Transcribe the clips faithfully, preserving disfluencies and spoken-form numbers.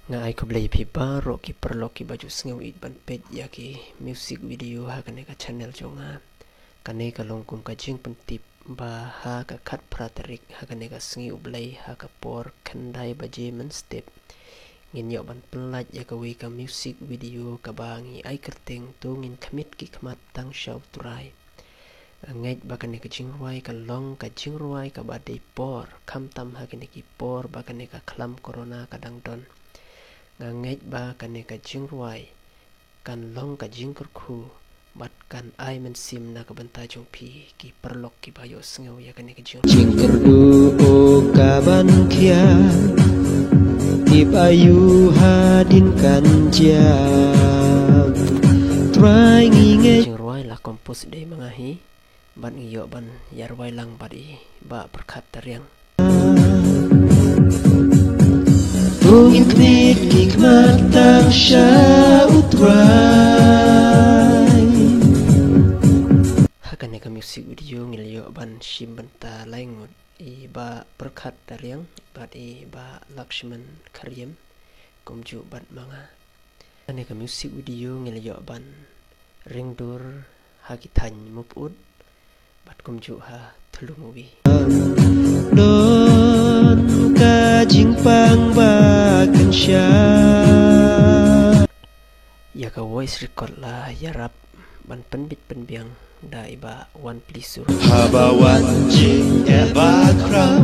Nga ai khublei phi baroh ki paralok ki ba ju sngew ïeit ban peit ïa ki music video ha kane ka channel jong nga. Kane ka long kum ka jingpyntip ba ha ka khatphra tarik ha kane ka sngi U Blei ha ka por khyndai baje mynstep, ngin ïoh ban pynlait ïa kawei ka music video kaba ngi ai kyrteng To Ngin Khmih Ki Khmat Tang Sha U Trai. Nga ngeit ba kane ka jingrwai kan long ka jingrwai kaba dei por, khamtam ha kine ki por ba kane ka khlam corona ka dang don. Nga ngeit ba kane ka jingrwai kan long ka jingkyrkhu bad kan ai mynsiem na ka bynta jong phi ki paralok ki ba ïohsngew ïa kane ka jing. Jingkyrduh ka ban khia, ip ayu hadien kan jia. Trai ngi ngeit. Jingrwai la compose dei ma nga hi, bad ngi ïoh ban ïarwai lang bad i Bah Pyrkhat Tariang. To ngin khmih ki khmat tang sha U Trai. Ha kane ka music video ngi la ïoh ban shim bynta lai ngut, i Bah Pyrkhat Tariang bad i Bah Lakshman Khariem, kumjuh bad ma nga. Kane ka music video ngi la ïoh ban ring dur ha ki thaiñ Mawpud bad kumjuh ha Thlu Movie. Don ka jingpang ba kan sha. Ïa ka voice record la ïarap ban pynbit pynbiang da i Bah Wanpli Sur. Haba wan jingeh ba khraw,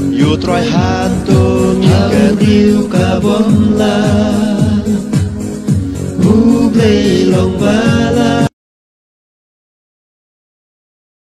ïa U Trai hato ngin ka riew ka bym lah. U Blei long ba